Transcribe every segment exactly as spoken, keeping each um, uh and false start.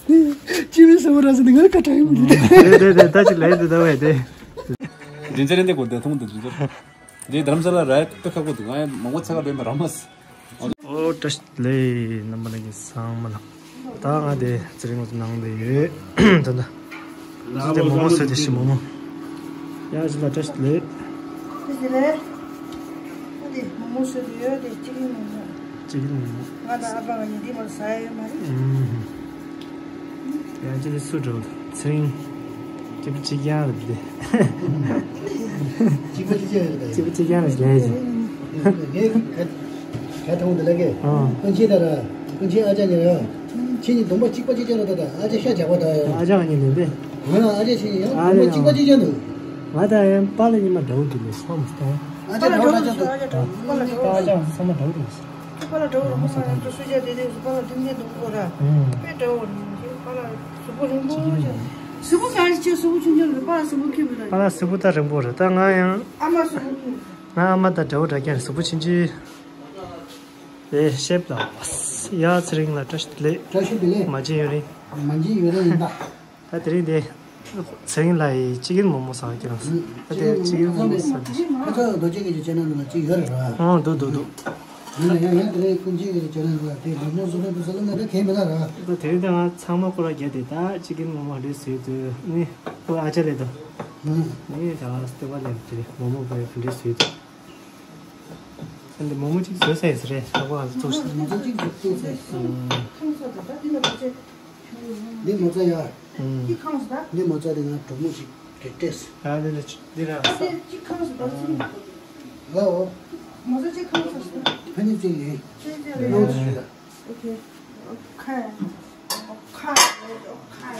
ཅི་མི་སེ་བོ་ར་སི་ནི་ང་ཁ་ཏྲ་ཡི་མི་འདུག་དེ་དེ་དེ་ད་ཅི་ལས་དེ་ད་བས་དེ། རྒྱུན་ཆར་འདི་གོ་དེ་ཐུང་དུ་རྒྱུན་ཆར། འདི་རྡ་རམ་ས་ལ་ར་ཡ་ཏི་ཁ་གོ་དུ་ང་ཡ་མང་པོ་ཚ་ག་བས་མ་ར་མ་སི། ཨོ་བཀྲ་ཤིས་བདེ་ལེགས། རྣམ་པ་ལྷན་རྒྱས་ཚང་མ་ལ། ད་ང་དེ་ཚེ་རིང་ཚོ་ནང་དུ་ཡོད། ད་ད། ང་ཚོ་དེ་མོག་མོག་བཟོས་དེ་ཤི་མོག་མོག་ཡ་ཅི་ལ་བཀྲ་ཤིས་བདེ་ལེགས། བཀྲ་ཤིས་བདེ་ལེགས། ཨ་དེ་མོག་མོག་བཟོས་དེ་ཡོད་དེ་ཅི་གི་མོག་མོག་ཅི་གི་མོག་མོག་ང་དང་ཨ་ཕ་ང་གཉིས་འདི་མར་ཟ་ཡ་ཡོད་མ་རེད། ཨུམ། ཡང་ཅི་ལ་སུ་འགྲོ། ཚེ་རིང་། སྐྱིད་པོ་གཅིག་རྐྱང་རེད་དེ། སྐྱིད་པོ་གཅིག་རྐྱང་རེད་དེ། སྐྱིད་པོ་གཅིག་རྐྱང་རེད་ལས་ཀྱི། ངས་ག་ག་ཐོང་དེ་ལ་གེ། ཨང་། ཀུན་མཁྱེན་ད་ར། ཀུན་མཁྱེན་ཨ་ཅག་ཉེ་ར། ཁྱེད་གཉིས་གདོང་པ་གཅིག་པ་གཅིག་རྐྱང་རེད་ད། ཨ་ཅག་ཤ་རྒྱགས་པ་ད་ཡ། ཨ་ཅག་གཉིས་ལས་དེ། ང་ལ་ཨ་ཅག་ཁྱེད་གཉིས་ཡང་གདོང་པ་གཅིག་པ་གཅིག་རྐྱང་འདུག་ང་ད་ཡང་པཱ་ལགས་གཉིས་མ་འདྲ་བོ་འདུག་ལས་སོང་མི་སྟོང་། ཨ་ཅག་འདྲ་བོ་ད་ཅག་འདུག་ཨ་ཅག་འདྲ་བོ་ཨ་ཅག་ཚང་མ་འདྲ་བོ་འདུག་པཱ་ལགས་འདྲ་བོ་རང་མོ་ས་ཁང་དུ་སུ་ཇ་དེ་དེ་སུ་པཱ་ལགས་དེ་ནས་འདུག་གོ་ར། ཨུམ། དཔེ་འདྲ་བོ་རེད། པཱ་ལགས་གཟུགས་པོ་རིང་པོ་ཅིག་གཟུགས་པོ་གང་ཞིག་ཆེ་གཟུགས་པོ་ཆུང་ཆུང་རེད། པཱ་ལགས་གཟུགས་པོ་ཁྱོད་མི་འདྲ། པཱ་ལགས་གཟུགས་པོ་ད་རིང་པོ་རེད། ད་ང་ཡང་ཨ་མ་གཟུགས་པོ་ཁྱོད། ང་ཨ་མ་ད་འདྲ་བོ་འདྲ་རྐྱང་རེད། གཟུགས་པོ་ཆུང་ཆུང་། རེད་ཤེབ་ལ། ཡ་ཚེ་རིང་ལ་བཀྲ་ཤིས་བདེ་ལེགས། བཀྲ་ཤིས་བདེ་ལེགས། མ་བརྗེད་ཡུན་རིང་། མ་བརྗེད་ཡུན་རིང་ཡིན་ད། ད་དེ་རིང་དེ། ཚེ་རིང་ལགས་ཀྱིས་ཅི་གིན་མོག་མོག་ཟ་གི་རང་ཟེར། ད་དེ་ཅི་གིན་མོག་མོག་ཟ་གི། ཁོ་ཚོ་རྡོ་རྗེ་གི་ཅེ་ནལ་ནང་ལ་ཅིག་ཡོད་རེད་ར། ཨང་། འདུག་འདུག་འདུག་ཡིན་ན་ཡང་ཡང་དེ་རིང་ཀུན་མཁྱེན་གི་ཅེ་ནལ་ནང་ལ་དེ་མོག་མོག་བཟོ་མཁན་དུ་ཟ་ལ་ན་ད་གས་མི་ལ་ར། ད་དེ་རིང་དེ་ང་ཚང་མ་སྐོར་ར་བརྒྱབ་དེ་ད་ཅི་གིན་མོག་མོག་འདྲེས་བཟོས་དུས་ནི་ཁོ་ཨ་ཅག་ལས་དོ། ནི་ད་ལྟ་བ་ལས་དེ་མོག་མོག་པ་ཡི་འདྲེས་བཟོས་དུས། ཨ་འདི་མོག་མོག་ཅིག་བཟོས་ས་ཡིན་ས་རེད། ད་གོ་ང་ཚོ་ཚོགས་ཤིག་མོག་མོག་ཅིག་བཟོས་ས་ཡིན། འདི་མོག་ཚ་ཡ། ཨུམ། འདི་མོག་ཚ་དེ་ང་གྲོགས་མོ་ཞིག་གིས་སྤྲད། ཨ་ལེ་ལེ། འདི་ར། ཨོ། ཕ་ནི་ཅིག་ཡིན། ཨོ་ཁེ། ཨོ་ཁེ། ཨོ་ཁེ།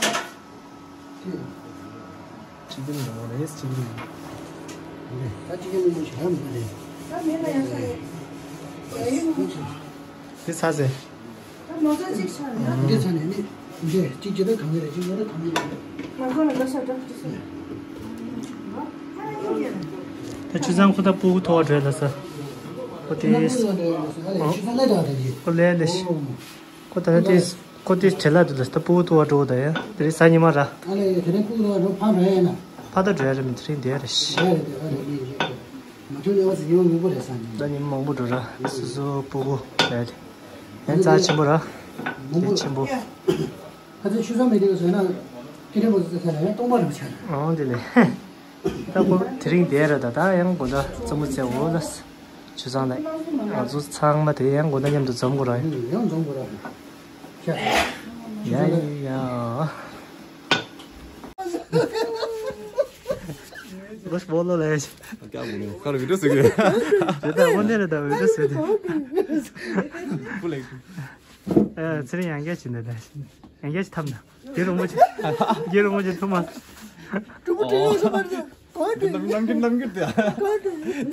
ཅི་ཅི་ཅི་ཅི་མོག་མོག་ཞིག་ཡང་མི་འདུག་ལེ། དེ་ཚ་ཟེར། འདི་ཚ་ནས་ནི་འདི་གཅིག་ཅི་ད་གང་རེད། གཅིག་ཡོད་ད་གང་རེད། ད་ཆུ་ཚང་ཁོ་ད་སྤུ་གུ་ཐོག་བྲོས་ལ་ས། ཁོ་དེ་ཁོ་ལས་ལས་ཤི། ཁོ་ད་དེ་ཁོ་དེ་བྲེལ་ལ་འདུག་ལ་ད་སྤུ་གུ་ཐོག་བྲོས་ད་ཡ། དེ་རིང་གཟའ་ཉི་མ་ར། ཕ་ད་བྲོས་ར་མི་དེ་རིང་འདི་ར་ཤི། ད་ཉི་མ་མང་པོ་འགྲོ་ར། སོ་སོ་སྤུ་གུ་ལས་ལས། ཡང་རྩ་ཆེན་པོ་ར། དེ་ཆེན་པོ། ཁ་ཚ་ཆུ་ཚང་མེད་དུས་ཟེར་ན། ཁྱེད་རེ་མོ་ཟེར་ཟེར་ན་ཡང་སྟོང་པ་རེ་མ་ཆགས། ཨང་དེ་ལས། ད་ཁོ་དེ་རིང་དེ་ར་ད་ད་ཡང་དགོང་དག་རྩེད་མོ་རྩེ་འོ་ལ། ཆུ་ཚང་ལ། ང་ཚོ་ཚང་མ་དེ་ཡང་དགོང་དག་མཉམ་དུ་འཛོམས་དགོས་ར། ཡང་འཛོམས་དགོས་ར། ཡ་ཡ་ཡ། Bas bolo le. क्या बोलूं? कर वीडियो से गए। ये तो बोलने ना था, वीडियो से। बोले। ཚེ་རིང་ཡང་བསྐྱར་ཕྱིན་ནས་ད། ཡང་བསྐྱར་ཕྱིན་ཐབས་ན། དེ་རུང་མོ་ཆེ། དེ་རུང་མོ་ཆེ་ཐུབ་མ། नमकीन नमकीन दिया।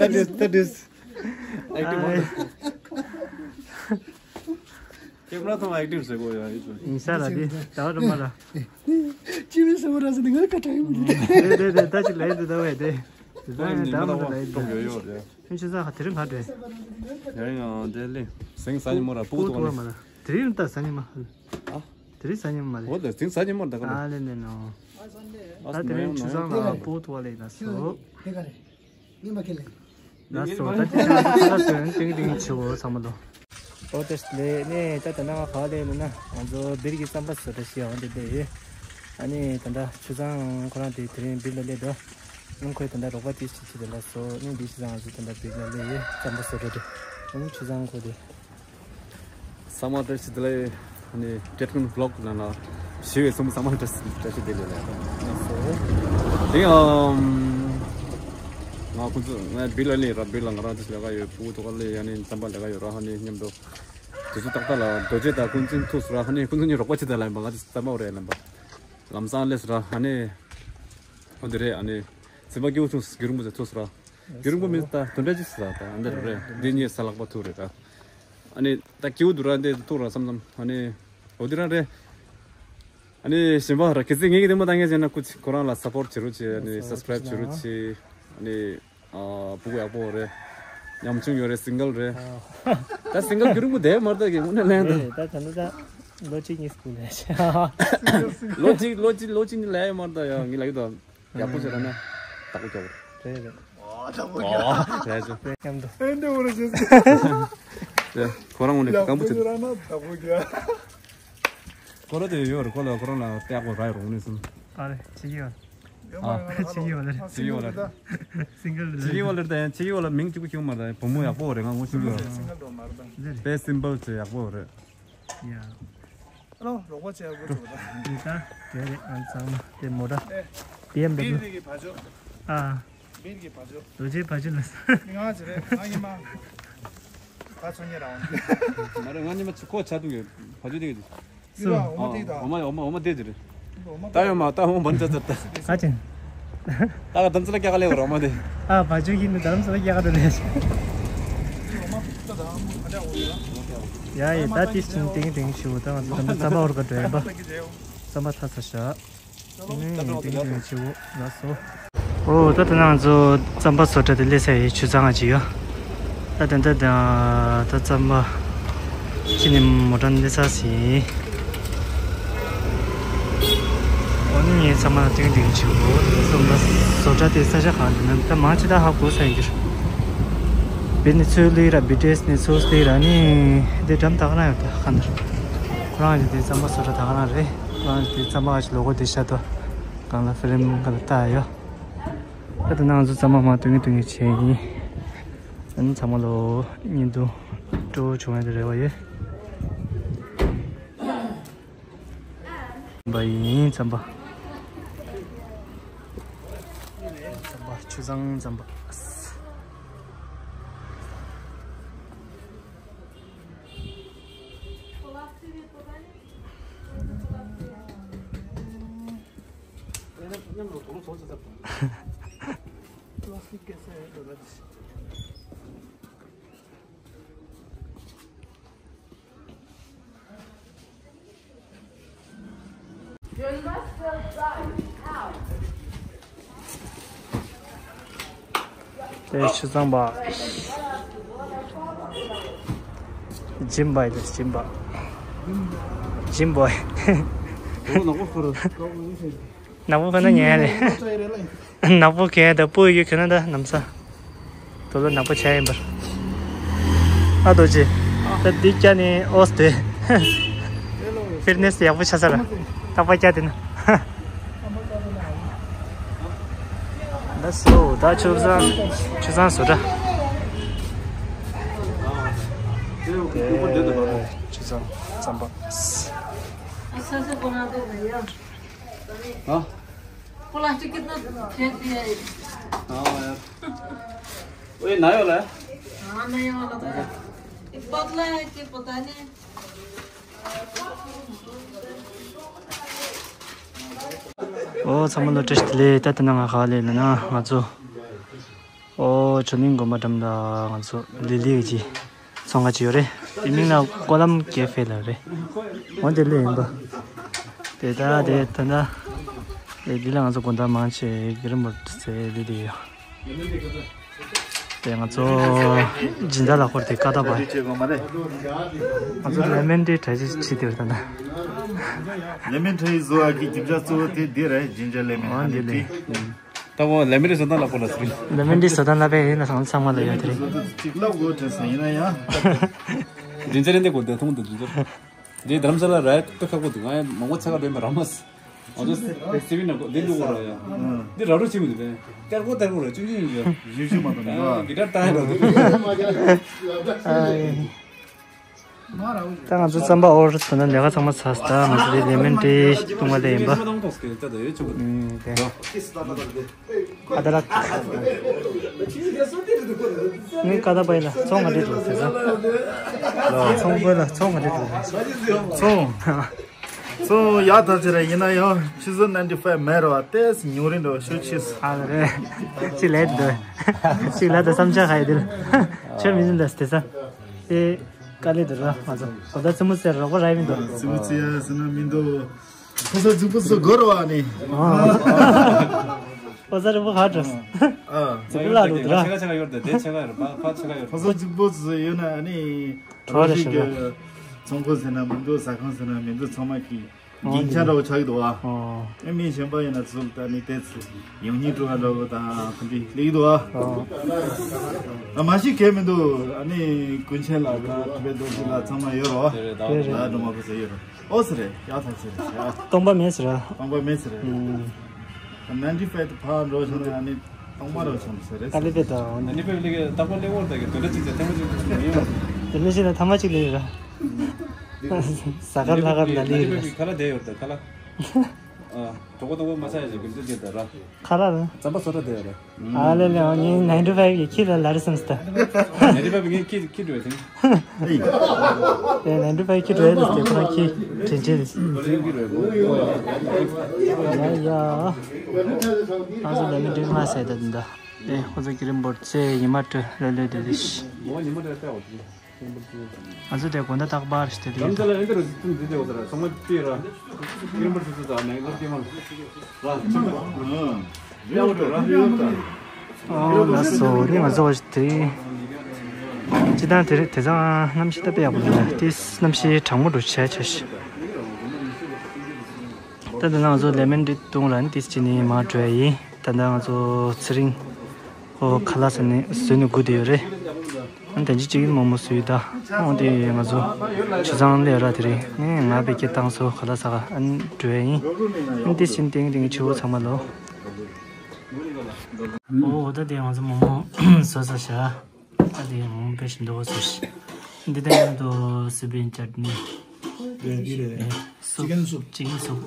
That is that is। Acting. Camera तो एक्टिंग से को यार। ཡིན་ས་ར་དེ་ད་བར་མ་ར། ཅི་མི་སེ་བོ་ར་སི་ནི་ང་ཁ་ཏྲ་ཡི་མི་འདུག་དེ་དེ་དེ་ད་ཅི་ལས་དེ་ད་བས་དེ། དེ་ད་ད་མ་ལས་དེ། ཡོད་ཡོད་རེད། ཁྱོད་ཆུ་ཚ་ཁ་དེ་རིང་ག་འདྲས། ཡ་ཡང་དེ་ལས་སེང་ས་ཉི་མོ་ར་སྤུ་ཏོ་ནི། དེ་རིང་ད་ས་ཉི་མ། ཨ། དེ་རིང་ས་ཉི་མ་ལས། འོ་དེ་སེང་ས་ཉི་མོ་ད་ག་ལ། ཨ་ལེ་ནས་ནོ། ད་དེ་རིང་ཆུ་ཚང་ལ་སྤུ་ཏོ་ལས་ན་སོ། དེ་ག་རེད། ཉི་མ་ཁེ་ལེ། ལགས་སོ། ད་ཅི་ཞིག་ཏིང་ཏིང་ཆེ་བོ་ཚང་མ་ལོ། ཨོ་ཏེ་ལེ་ནས་ད་ད་ནང་ག་ལེ་ནོ་ན་ང་ཚོ་སྦིར་གྱི་རྩམ་པ་བཟོ་གྲྭ་ཞིག་ཡོང་དེ་ལེ། ཨ་ནི་ད་ད་ཆུ་ཚང་ཁོ་རང་དེ་དེ་རིང་སྦིར་ལ་སླེབས་འདུག་ཨ་ནི་ཁོས་ད་ད་རོགས་པ་དེ་ཞིག་བྱེད་དེ་ལ་སོ། ཨ་ནི་དེ་ཆུ་ཚང་ང་ཚོ་ད་ད་སྦིར་ལ་སླེབས་ཡོད། རྩམ་པ་བཟོ་གྲྭ་དེ། ཨ་ནི་ཆུ་ཚང་ཁོ་དེ། ས་མ་བཀྲ་ཤིས་བདེ་ལེགས། ཨ་ནི་ཏྲེད་ཁུན་བི་ལོག་ནང་ལ་ཞི་བའི་གསུམ་ས་མ་བཀྲ་ཤིས་བཀྲ་ཤིས་བདེ་ལེགས་ལ། དེ་ཡང་ང་ཁོང་ཚོ་ང་སྦིར་ལ་ལས་ར། སྦིར་ལ་ང་རང་ཚོ་ལས་ཀ་ཡོད། ཕྲུ་གུ་ཐོག་ལས་ཡ་ནི་རྩམ་པ་ལས་ཀ་ཡོད་ར། ཨ་ནི་མཉམ་དུ་དུས་ཚོད་ཏག་ཏག་ལ་རྡོ་རྗེ་དང་ཀུན་བཙན་ཐུག་སོང་ར། ཨ་ནི་ཁོང་ཚོ་གཉིས་རོགས་པ་བྱེད་དང་ལབ་ཡིན་པ། ང་ཚོ་རྩམ་པ་འོ་རེད་ལབ་པ། ལམ་སང་སླེབས་སོང་ར། ཨ་ནི་འོ་དེ་རེད། ཨ་ནི་སེམས་པ་སྐྱིད་པོ་བྱུང་། རྒྱུན་རིང་པོ་ཚོ་ཐུག་སོང་ར། རྒྱུན་རིང་པོ་མིན་ད་དུང་འདྲ་ཅིག་ཟ་ད་འདི་རེད། འདི་གཉིས་ས་ལག་པ་ཐུག་རེད་ད། ཨ་ནི་ད་སྐྱིད་པོ་འདུག་ར། འདི་ཐུག་ར་བསམ་བསམ། ཨ་ནི་འོ་འདི་རང་རེད། ཨ་ནི་གཞན་པ་ར་གལ་སྲིད་ངེད་ཀྱི་ལྟད་མོ་ལྟ་མཁན་བྱས་ན་སྐུ་མཁྱེན་ཁོ་རང་ལ་སབ་པོར་བྱེད་རོགས་བྱེད། ཨ་ནི་སབ་སི་ཀ་རེབ་བྱེད་རོགས་བྱེད། ཨ་ནི་ཨ་ཕྲུ་གུ་ཡག་པོ་རེད། ཉམ་ཆུང་ཡོད་རེད། སིང་གལ་རེད། ད་སིང་གལ་རྒྱུན་རིང་པོ་བསྡད་མ་རེད་ད། གི་དངོས་གནས་ལན་ད། ད་ད་ད་ད། ལོ་གཅིག་གཉིས་སྐུལ་ནས། ལོ་གཅིག་ལོ་གཅིག་ལོ་གཅིག་གཉིས་ལས་ཡོད་མ་རེད་ད། ཡ་ངའི་ལག་ཡོད་ད། ཡག་པོ་བྱས་ད་ན། བདག་པོ་རྒྱག་པ་རེད། རེད་རེད། ཨོ་བདག་པོ་རྒྱག་རེད་ཅོ། མཉམ་དུ། ཨེ་འདི་འོ་རེད་ཅོ། ཁོ་རང་ངོ་ནས་སྐམ་པོ་བྱས། ཡག་པོ་ར་ན་བདག་པོ་རྒྱག་ཁོ་ར་དེ་ཡོད་རེད། ཁོ་ལ་ཁོ་རང་ལ་སྟེགས་པོ་ར་ཡོད་རུང་ནས་སོང་། ཨ་རེད་ཅི་ཡོད། ཨ་ཅི་ཡོད་ལ། ཅི་ཡོད་ལ། སིང་གལ་ཅི་ཡོད་ལ་ད་ཡང་ཅི་ཡོད་ལ་མིང་གཅིག་པོ་ཤེས་མ་རེད། བུ་མོ་ཡག་པོ་རེད། ང་ངོ་ཤེས་ཡོད་རེད། དཔེ་སིམ་པལ་ཅིག་ཡག་པོ་རེད། ཡ། ཨ་ལོ་རོགས་པ་བྱས་དགོས་ཚོད་ད། འདི་ད་དེ་རེད། ཨ་ཚང་མ་དེ་མོ་ཊ། ཨེ། བི་ཨེམ་ཌབ་ལིའུ། བིར་གྱི་བ་ཅོ། ཨ། བིར་གྱི་བ་ཅོ། རྡོ་རྗེ་བ་ཅོ་ལ། ང་ཅི་རེད། ང་ཉི་མ། ད་ཚོ་ཉེ་རང་། མ་རེད། ང་ཉི་མ་ཁོ་ཆ་འདུག་གི་བ་ཅོ་དེ་གི། སུ། འོ་མ་དེ་ད། འོ་མ་འོ་མ་འོ་མ་དེ་ཅི་རེད། ད་ཡོད་མ་ད་འོ་མ་འདི་ཚར་ད། ག་ཅན། ད་ག་དམ་ཚ་ལ་སྐྱག་ལེ་རོ་མ་དེ། ཨ་བ་ཅོ་གི་ནི་དམ་ཚ་ལ་སྐྱག་ད་ལེ། ཡ་ཡི་ད་ཏིས་ཅིན་ཏིང་ཏིང་ཞུ། ད་ང་ཚོ་ད་རྩམ་པ་འོར་ག་འགྲོ་ཡིན་པ། རྩམ་པ་ཐ་ཚ་ཤ། ཏིང་ཏིང་ཞུ་ལ་སོ། ཨོ་ད་ད་ང་ཚོ་རྩམ་པ་བཟོ་གྲྭ་དེ་སླེབས་ས་ཡི་ཆུ་ཚང་ང་ཅི་ཡོད། ད་དེ་འདྲ་ད་ད་རྩམ་པ་ཅི་ནི་མོ་ཊ་འདི་ཚ་ཟིན། འོ་ནི་ངའི་ཚང་མ་ཏིང་ཏིང་བྱེད་དགོས། རྩམ་པ་བཟོ་གྲྭ་དེ་ས་ཆ་གང་དུ་ན་ད་མང་ཆེ་ད་ཧ་གོ་ས་ཡིན་གྱི་རེད། བི་ནི་ཚོས་ལི་ར་བི་ཏྲེས་ནི་ཚོས་ལི་ར་ནི་དེ་འགྲམ་ད་ག་ན་ཡོད་ད་ག་ན་རེད། ཁོ་རང་གི་དེ་རྩམ་པ་བཟོ་གྲྭ་ད་ག་ན་རེད། ཁོ་རང་གི་དེ་རྩམ་པ་ག་ཞིག་ལོ་གོ་དེ་ཤ་ཏོ་གང་ལ་ཧྥི་ལིམ་ག་ལ་ལྟ་ཡོད། ད་ད་ནང་ཚོ་རྩམ་པ་མ་སྟོན་གི་སྟོན་གི་བྱས་ཡིན། ཨ་ནི་ཚང་མ་ལོ་བརྙན་ཐུང་སྤྲོ་བོ་བྱུང་ཡ་དེ་རེ་བ་ཡོད། རྩམ་པ་ཡིན་རྩམ་པ། རྩམ་པ་ཆུ་བཟང་རྩམ་པ། དེ་ཆུ་ཚང་པ། སྦྱིན་པ་ཡིན། སྦྱིན་པ། སྦྱིན་པ། ནག་པོ་ཁོ་ན་ཉལ་རེད། ནག་པོ་གས་ད་སྤུ་ཡོད་གྱོན་ན་ད་ནམ་ས། དོ་ལོ་ནག་པོ་བྱས་ཡིན་པར། ཨ་རྡོ་རྗེ། ད་འདི་སྐྱ་ནི་ཨོས་དེ། ཕིར་ནེས་ཡག་པོ་ཆགས་ས་ར། རྟག་པར་སྐྱ་དེ་ན། ད་སོ་ད་ཆུ་བཟང་། ཆུ་བཟང་བཟོ་གྲྭ། ཆུ་བཟང་རྩམ་པ། हाँ। प्लास्टिक कितना फेंक दिया है? हाँ यार। ओए, नया वाला है? हाँ, नया वाला तो है। ये पतला है कि पता नहीं। ཨོ་ཚང་མ་ལ་བཀྲ་ཤིས་བདེ་ལེགས། ད་ལྟ་ན་ང་ག་ལ་ཡོད་ལབ་ན་ང་ཚོ། ཨོ་ཇོ་ལིང་དགོན་པ་འགྲམ་ལ་ང་ཚོ་ལི་ལི་གི་ཚོང་ཁང་ཅིག་ཡོད་རེད། དེ་མིང་ལ་ཀོ་ལམ་ཀེ་ཧྥེ་ལབ་རེད། འོ་དེ་ལས་ཡིན་པ། དེ་ད་དེ་ད་ད། དེ་འདི་ལ་ང་ཚོ་དགོང་དག་མང་ཆེ་གི་རི་མོ་ཟེར་ལི་ལི་ཡོད། དེ་ང་ཚོ་སྦྱིན་བདག་ལགས་ཁོ་དེ་ཀ་ད་བ། ང་ཚོ་ལེ་མོན་ཊི་ཊི་ཊི་ཊི་ཡོད་ད་ད། ལེ་མོན་ཊི་ཊི་ཊི་བཟོ་བ་གི་རྒྱུ་ཆ་གཙོ་བོ་དེ་འདི་རེད། ཇིན་ཇར་ལེ་མོན། ཨོ་འདི་ལེ། ད་བོ་ལེ་མོན་ཊི་ཊི་བཟོ་སྟངས་ལ་པོ་ལ་སྲིད། ལེ་མོན་ཊི་ཊི་བཟོ་སྟངས་ལ་པའི་ཡིན་ན་ཚང་མ་ལ་ཡོད་དེ་རེད། གཅིག་ལབ་དགོས་དྲན་སོང་ཡིན་ན་ཡང་། ཇིན་ཇར་ལེན་དེ་དགོས་དེ་ཐུང་དུ་ཇིན་ཇར། འདི་རྡ་རམ་ས་ལ་ར་ཡ་ཏི་ཁ་གོ་དུ་ང་ཡ་མང་པོ་ཚ་ག་འདོན་པ་ར་མ་སི། ཨོ་ཅོ་སི་སི་བི་ན་གོ་འདི་ལུ་གོ་ར་ཡ། འདི་ར་རུ་ཆི་མི་འདུག་པས། ཏེར་གོ་ཏེར་གོ་ར་ཅུང་ཅུང་ཡིན་ཡ། ཞུ་ཞུ་མ་དང་ཡ། གི་ཏར་ཏང་ར་འདུག་ད་ང་ཚོ་རྩམ་པ་ཨོར་ཌར་བཏང་ན་ལས་ཀ་ཚང་མ་ཚར་སོང་། ད་ང་ཚོ་དེ་ལེ་མོན་ཊི་ཊི་བཏུང་བ་ལས་ཡིན་པ། ཨུམ། དེ། ཨ་ད་ར། ངའི་ཀ་ད་པའི་ལ་ཚོང་ག་འདྲས་འདུག་ཟེར་ས། ཚོང་པའི་ལ་ཚོང་ག་འདྲས་འདུག་ཟེར་ས། ཚོང་། ཚོང་ཡག་ཐག་ཆོད་རེད། ཡིན་ན་ཡང་ཆུ་ཚོད་ནན་ཊི་ཕའི་མེད་རེད་བ། ཏེས་ཉུང་རིང་འགྲོ་ཤོད་ཆེས། ཨ་རེད། ཅིག་ལས་འདུག་ཅིག་ལ་ད་བསམ་འཆར་ཧ་ཡི་དེ་ལ། ཆོས་མི་འཛིན་ད་དེ་ས། དེ། དཀའ་ལས་འདུག་ར་ང་ཚོ། གོ་ད་ཙི་མུ་ཙེ་རོགས་པ་ར་ཡི་མི་འདུག་ཙི་མུ་ཙེ་ཡ་ཟེར་ན་མི་འདུག་ཕོ་གསར་གཅིག་པུ་ཚོ་སྒོ་རུ་བ་ནི། ཨ། ཕོ་གསར་རིང་པོ་ཧ་འགྲོ། ཨ། གཅིག་པུ་ལ་འགྲོ་འདུག་ར། ཆེ་ག་ཆེ་ག་ཡོད་དེ་དེ་ཆེ་ག་ཡོད་པ་ཕ་ཆེ་ག་ཡོད། ཕོ་གསར་གཅིག་པུ་ཚོ་ཡོད་ན་ཨ་ནི། གྲོགས་རེ་ཞིག་གི། ཚོང་ཁང་ཟེར་ན་མི་འདུག་ཟ་ཁང་ཟེར་ན་མི་འདུག་ཚང་མ་གི་ཨོ་རྒྱན་ཆ་འདྲ་བོ་ཆགས་ཀྱི་འདུག་ཨ། ཨོ། ཨེ་མི་གཞན་པ་ཡིན་ན་ཚུར་ད་ནི་ཏེ་ཚུར་ཡོང་སྙིང་བྲོ་བ་འདྲ་བོ་དང་ཁོ་འདི་སླེབས་ཀྱི་འདུག་ཨ། ཨོ། ཨ་མ་གཞི་གས་མི་འདུག་ཨ་ནི་ཀུན་མཁྱེན་ལགས་དང་ཐུབ་པའི་རྡོ་རྗེ་ལགས་ཚང་མ་ཡོད་རོ། རེད་རེད། ད་སྒྲོལ་མ་ཕུན་ཚོགས་ཡོད་རོ། ཨོ་ཟེར་རེད་ཡག་ཐག་ཆོད་རེད་ཡ། སྟོང་པ་མེད་ཟེར་ར། སྟོང་པ་མེད་ཟེར་རེད། ཨུམ། ནན་ཊི་ཕའི་ཕར་འགྲོ་བྱུང་ན་ཨ་ནི་སྟོང་པ་རོ་བྱུང་ཟེར་རེད། ཀ་ལི་པེ་ད། ནན་ཊི་ཕའི་ལི་གི་རྟག་པར་སླེབས་འོར་ད་གི་དོ་འདྲ་ཅིག་ཟེར་ཐེངས་མ་ཅིག་མི་ཡོང་། དེ་ལས་ཤེས་ན་ཐ་མ་ཅིག་ལས་ར། ཟ་ཁར་ལྷ་ཁར་ན་ལི་ར། ཁ་ལ་བསྡད་ཡོད་ད་ཁ་ལ། ཨ། གྲོགས་པོ་གྲོགས་པོ་མ་ཆགས་ཡ་ཞིག་གི་འདུག་གི་ད་ར། ཁ་ལ་ར། རྩམ་པ་བཟོ་གྲྭ་བསྡད་ཡོད་ར། ཨ་ལེ་ལེ་ཨ་ནི་ནན་ཊི་ཕའི་གི་ཁྱི་ལ་ལ་རེ་སེམས་སྟ། ནན་ཊི་ཕའི་གི་ངའི་ཁྱི་ཁྱི་འགྲོ་ཡ་དེ། ཨེ་ནན་ཊི་ཕའི་ཁྱི་འགྲོ་ཡ་དེ་ཁོ་རང་ཁྱི་དྲན་ཆེ་རེད། ཡ་ཡ། ང་ཚོ་ལ་མི་འགྲིག་མ་ཟེར་ད་འདི་འདྲ། ཨེ་ཁོ་ཚོ་ཀི་རིམ་བོར་ཚེ་ཉི་མ་སྤྲོད་ལོས་ལོས་དེ་དེ་ཤི། ང་ཚོ་དེ་དགོང་དག་རྟག་པར་ཞིག་དེ་དེ་ཡོད། ཨོ་ལགས་སོ་ནི་ང་ཚོ་དེ་རིང་སྤྱི་བཏང་དེ་རིང་དེང་སང་གནམ་གཤིས་ད་དཔེ་ཡག་པོ་འདུག་ལ་དེ་གནམ་གཤིས་གྲང་མོ་འདྲ་བྱས་བྱས་ཤིག་ད་དེ་ན་ང་ཚོ་ལེ་མོན་ཊི་འཐུང་ལ་ནི་དེ་ཕྱིན་ནས་མར་འགྲོ་ཡ་ཡིན། ད་ལྟ་ང་ཚོ་ཚེ་རིང་ཁོ་ཁ་ལག་ཟ་ནས་ཟོས་ནས་སྒུག་བསྡད་ཡོད་རེད། ཨ་ནི་དེ་ཅི་ཅིག་ཀིན་མོག་མོག་ཟོས་ཡོད་ད། ཨོ་དེ་ང་ཚོ་ཆུ་ཚང་ལས་ར་དེ་རིང་ནས་ང་བེ་སྐྱེ་བཏང་སོ་ཁ་ལག་ཟ་ག་ཨ་ནི་འགྲོ་ཡ་ཡིན། ཨ་ནི་དེ་ཕྱིན་ཏིང་ཏིང་ཆུ་བོ་ཚང་མ་ལོ། ཨོ་ད་དེ་ང་ཚོ་མོག་མོག་ཟོས་ས་བཞག་ད་དེ་མོག་མོག་དཔེ་ཞིམ་འདུག་ཟེར། འདི་དང་མཉམ་དུ་སི་པིན་ཅཊ་ནི། རེད་འདི་རེད། སུབ། ཅི་ཀན་སུབ། ཅི་ཀན་སུབ།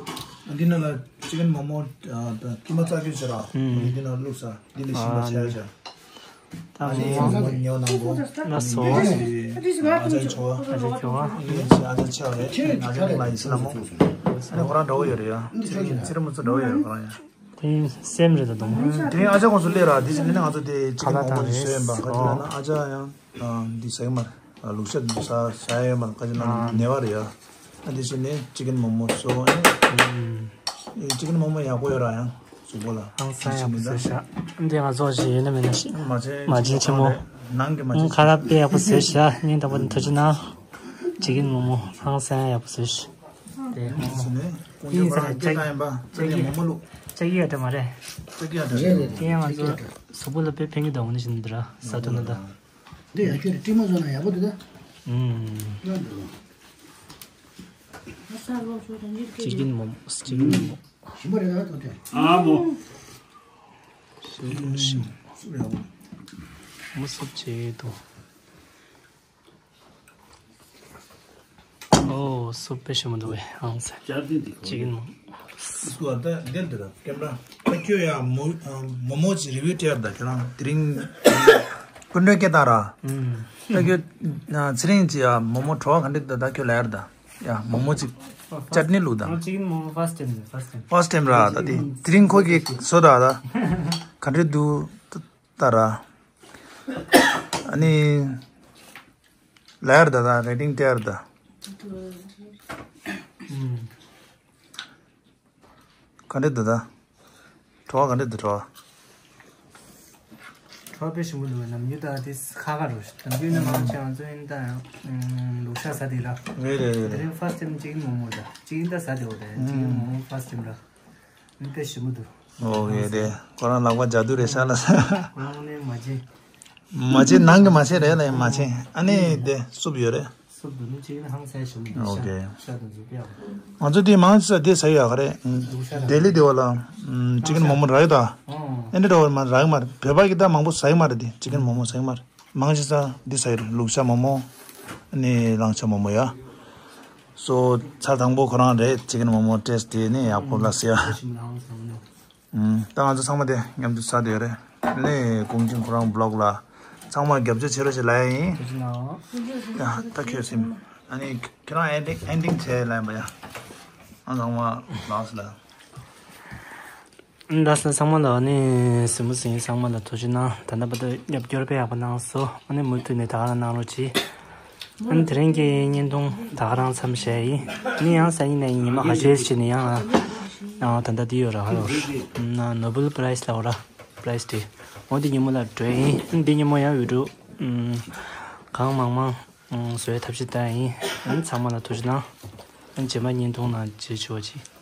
ཨ་འདི་ནང་ལ་ཅི་ཀན་མོག་མོག་ཨ་ད་ཀི་མ་བཙག་གི་བྱེད་ར། ཨུམ། འདི་ནང་བླུགས་ས་འདི་ལས་ཞིམ་པ་བྱས་བྱས། ད་ཨ་ནི་མོག་མོག་ཉོ་ནང་གོ། ལ་སོ། ཨ་ཅག་ཁྱོ་བ། ཨ་ཅག་ཁྱོ་བ། ཨ་ཅག་ཆ་རེད། ཨ་ཅག་ལ་ཡི་སི་ལ་མོ། ཨ་ནི་ཁོ་རང་འདྲ་བོ་ཡོད་རེད་ཡ། ཚེ་རིང་ཚེ་རིང་མོ་ཚོ་འདྲ་བོ་ཡོད་རེད་ཁོ་རང་ཡ། དེ་སེམས་རེད་ད་དུང་། དེ་རིང་ཨ་ཅག་ཁོང་ཚོ་སླེབས་ར་དེ་ཕྱིན་ནས་ང་ཚོ་དེ་ཅི་ཀན་མོག་མོག་ཅིག་ཟོས་ཡིན་པ་ག་ཅི་ལབ་ན་ཨ་ཅག་ཡང་འདི་ཟ་གི་མ་རེད། ལུག་ཤ་འདི་ཟ་ཟ་ཡ་ཡོད་མ་རེད་ག་ཅི་ལབ་ན་ནད་པ་རེད་ཡ། ཨ་དེ་ཕྱིན་ནས་ཅི་ཀན་མོག་མོག་ཟོས་ཨ་ནི་ཅི་ཀན་མོག་མོག་ཡག་པོ་ཡོད་ར་ཡང་གཟུགས་པོ་ལ་ཧང་སང་ཡག་པོ་ཟོས་ཤག་འདི་ང་ཚོ་ཞིག་ཡོད་ན་མེད་ན་ཞིག་མ་བྱན་མ་བྱན་ཆེན་མོ། ནང་གི་མ་བྱན་ཁ་ལག་དཔེ་ཡག་པོ་ཟོས་ཤག་སྙིང་ཐག་པ་ནས་ཐུགས་རྗེ་གནང་། ཅི་ཀན་མོག་མོག་ཧང་སང་ཡག་པོ་ཟོས་ཤག་དེ་ཧང་མོག་མོག་ཀུན་ཡིན་ས་ན་ལྕགས་ཀྱི་ཀྱང་ཡིན་པ་ལྕགས་ཀྱི་མོག་མོག་ལུག་ལྕགས་ཀྱི་ཡ་འདྲ་མ་རེད། ལྕགས་ཀྱི་ཡ་འདྲ་རེད། དེ་ཡང་ང་ཚོ་གཟུགས་པོ་ལ་དཔེ་ཕན་གྱི་འདུག་འོ་ན་ཞིག་འདི་ར་ཟ་ཐུབ་ན་ད། འདི་ཡང་ཁྱོད་ཀྱིས་སྤྲིང་མ་བཟོས་ན་ཡག་པོ་འདུག་ད། ཨུམ། ཡོད་འདུག་ཅི་ཀན་མོག་མོག་ཅི་ཀན་མོག་མོག་ཞིམ་པ་རེད་ད་ཐོག་ཐོག་ཨ་མོ། ཞིམ་ཞིམ། སུབ་ཡག་པོ། མོ་སུབ་བྱེད་དོ། ཨོ་སུབ་དཔེ་ཞིམ་པོ་འདུག་བས་ཨང་ས། ཅི་ཀན་མོག་མོག་སུ་ད་འདིར་འདིར་ཀེམ་ར་ད་ཁྱོད་ཡ་མོ་མོག་མོག་ཅིག་རི་བིའུ་སྤྲད་ད་ཁྱོད་རང་དེ་རིང་སྐུ་མགྲོན་སྐད་བཏང་ར། ད་ཁྱོད་ཚེ་རིང་ཅིག་ཡ་མོག་མོག་བྲོ་བ་ག་འདྲ་འདུག་ད་ཁྱོད་ལ་ཡར་ད་ཡ་མོག་མོག་ཅིག་ཅཊ་ནི་བླུགས་ད། ཅི་ཀན་མོག་མོག་ཕར་སི་ཊེམ་ཕར་སི་ཊེམ། ཕར་སི་ཊེམ་ར་ད་དེ་དེ་རིང་ཁོ་གིས་བཟོ་ད་ད་ག་འདྲ་འདུག་ད་ར། ཨ་ནི་ལ་ཡར་ད་ད་རེ་ཊིང་སྤྲད་ཡར་ད། ག་འདྲ་འདུག་ད། བྲོ་བ་ག་འདྲ་འདུག་བྲོ་བ། བྲོ་བ་དཔེ་ཞིམ་པོ་འདུག་ནམ་རྒྱུན་ད་དེ་ཁ་ཁ་རུ་ནམ་རྒྱུན་ནི་མང་ཆེ་ང་ཚོ་ཡིན་ད་ཡང་ལུག་ཤ་ཟ་དེ་ལ། རེད་རེད་རེད་དེ་རེད། རིང་ཕར་སི་ཊེམ་ཅི་ཀན་མོག་མོག་ད་ཅི་ཀན་ད་ཟ་དེ་འོ་དེ་ཅི་ཀན་མོག་མོག་ཕར་སི་ཊེམ་ར། ནི་དཔེ་ཞིམ་པོ་འདུག་ཨོ་ཡེ་དེ་ཁོ་རང་ལག་པ་ཇ་དུ་རེད་ཤག་ལ། ཁོ་རང་ནི་མ་བྱེད། མ་བྱེད་ནང་གི་མ་བྱེད་རེད་ལ་ཡང་མ་བྱེད་ཨ་ནི་དེ་སུབ་ཡོད་རེད། སུབ་འདུག་ནི་ཅི་ཀན་ཧང་སང་ཞིམ་པོ་འདུག་ཨོ་ཤ་ཀེ་ཤ་དང་ཟུག་པ་ཡག་པོ། ང་ཚོ་དེ་མང་ཆེ་ས་དེ་ཟ་ཡག་རེད། ལྡི་ལི་དེ་བ་ལ་ཅི་ཀན་མོག་མོག་རག་ཡོད་ད། ཨེ་འདྲ་འདྲ་བ་མ་རག་མ་རེད་བོད་པ་གི་ད་མང་པོ་ཟ་ཡི་མ་རེད་དེ་ཅི་ཀན་མོག་མོག་ཟ་ཡི་མ་རེད། མང་ཆེ་ས་འདི་ཟ་ཡི་རེད་ལུག་ཤ་མོག་མོག་ཨ་ནི་གླང་ཆ་མོག་མོག་ཡ། སོ་ཚར་དང་པོ་ཁོ་རང་རེད་ཅི་ཀན་མོག་མོག་ཊེ་སི་ཊི་དེ་ནི་ཡག་པོ་ལ་ཟེར་ཡ། ད་ང་ཚོ་ཚང་མ་དེ་མཉམ་དུ་ཟ་དེ་རེད། ལས་གུང་ཅིང་ཁོ་རང་བི་ལོག་ལ་ཚང་མ་རྒྱབ་སྐྱོར་བྱེད་རོགས་ཞེས་ལབ་ཡ་ཡིན། ད་ཁྱོད་སེམས་ཨ་ནི་ཁྱོད་རང་ཨེན་ཌིང་ཨེན་ཌིང་བྱས་ལབ་ཡིན་པ་ཡ། ཨ་ཚང་མ་ལགས་སོ་ལ། ད་ས་ཚང་མ་ལ་ནི་སིམ་སིང་ཚང་མ་ལ་ཐུགས་རྗེ་གནང་། ད་ལྟ་བར་དུ་རྒྱབ་སྐྱོར་དཔེ་ཡག་པོ་གནང་སོང་། ཨ་ནི་མུ་མཐུད་ནས་ད་ག་རང་གནང་རོགས་གྱིས། ཨ་ནི་དེ་རིང་གི་བརྙན་ཐུང་ད་ག་རང་མཚམས་བཞག་ཡིན། ཨ་ནི་ཡང་སང་ཉིན་ནས་ཉི་མ་ཁ་ཤས་ཤིག་ནས་ཡང་ཨ་ད་ལྟ་འདི་ཡོད་ར་ཧ་ལོ་ན་ནོ་བེལ་པ་རའི་ཛི་ལ་འོ་ར་པ་རའི་ཛི་དེ་འོ་འདི་ཉིན་མོ་ལ་འགྲོ་ཡིན། ཨ་ནི་འདི་ཉིན་མོ་ཡང་ཡུ་ཊུབ་གང་མང་མང་། བཟོ་བའི་ཐབས་ཤེས་བསྟན་ཡིན། ཨ་ནི་ཚང་མ་ལ་ཐུགས་རྗེ་གནང་། ཨ་ནི་རྗེས་མ་བརྙན་ཐུང་ནང་མཇལ་ཆོག་ཅིག